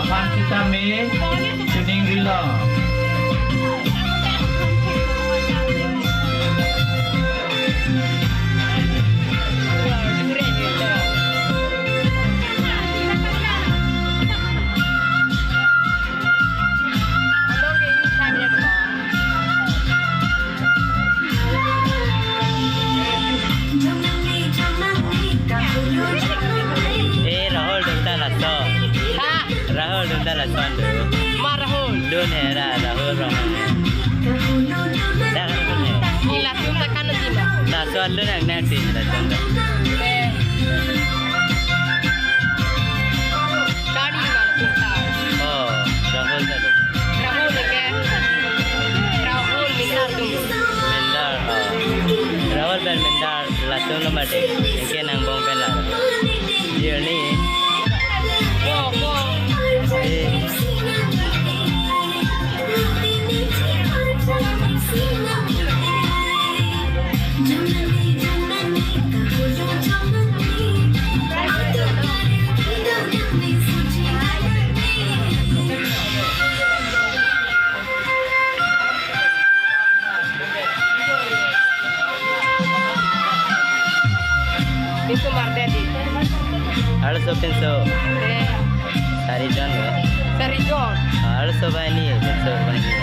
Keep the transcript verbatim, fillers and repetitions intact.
Aphan sitame choningrilo. Eh, Rahul dun ta laso. Ha? Rahul dun ta lason dun. Ma Rahul? Dun he ra, Rahul Rohang. Dak dun he. Ni lason ta kan di ma? Lason dun ang nang si lason dun. Eh. Kari ma lason ta. Oh, Rahul ta dun. Rahul ke? Rahul Mindar dun. Mindar, oh. Rahul pen Mindar latum lo mati. Anke nang bong pen la. Journey. Wo, wo. Eh. Pinso mardet di. Arloso pinso. Eh. Sarijon lo. Sarijon. Arloso banghini, pinso banghini.